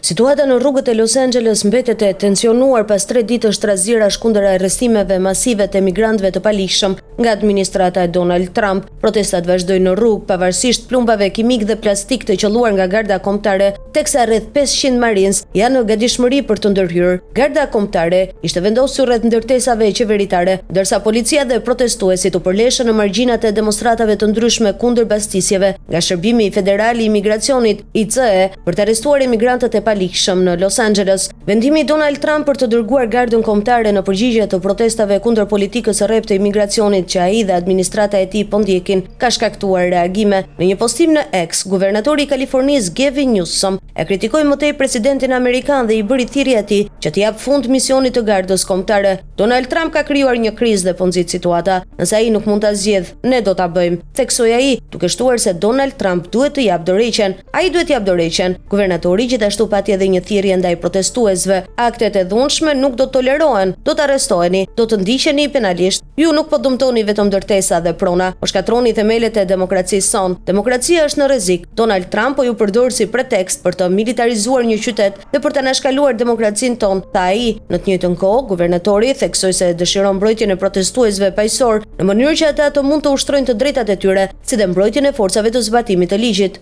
Situata në rrugët e Los Angeles mbetet e tensionuar pas tre ditësh trazirash kundër arrestimeve masive të emigrantëve të paligjshëm nga administrata e Donald Trump. Protestat vazhdojnë në rrugë, pavarësisht plumbave kimikë dhe plastik të qëlluar nga Garda Kombëtare, teksa rreth 500 marines janë në gatishmëri për të ndërhyrë. Garda Kombëtare ishte vendosur rreth ndërtesave qeveritare, ndërsa policia dhe protestuesit u përleshën në margjinat e demonstratave të ndryshme kundër bastisjeve nga Shërbimi Federal i Imigracionit, ICE, për të arrestuar emigrantët e paligjshëm në Los Angeles. Vendimi i Donald Trump për të dërguar Gardën Kombëtare në përgjigje të protestave kundër politikës së rreptë të imigracionit që ai dhe administrata e tij po ndjekin, ka shkaktuar reagime. Në një postim në X, guvernatori i Kalifornisë Gavin Newsom e kritikoi më tej presidentin amerikan dhe i bëri thirrje atij që t'i japë fund misionit të Gardës Kombëtare. Donald Trump ka krijuar një krizë dhe po nxit situata. Nëse ai nuk mund ta zgjidhë, ne do ta bëjmë, theksoi ai, duke shtuar se Donald Trump duhet të japë dorëheqjen. Ai duhet të japë dorëheqjen. Guvernatori gjithashtu pati edhe një thirrje ndaj protestuesve. Aktet e dhunshme nuk do të tolerohen, do të arrestoheni, do të ndiqeni penalisht. Ju nuk po dëmtoni vetëm ndërtesa dhe prona, po shkatërroni themelet e demokracisë sonë. Demokracia është në rrezik. Donald Trump po ju përdor si pretekst për të militarizuar një qytet dhe për të anashkaluar demokracinë tonë, tha ai. Në të njëjtën kohë, guvernatori theksoi se dëshiron mbrojtjen e protestuesve paqësorë në mënyrë që ata të mund të ushtrojnë të drejtat e tyre, si dhe mbrojtjen e forcave të zbatimit të ligjit.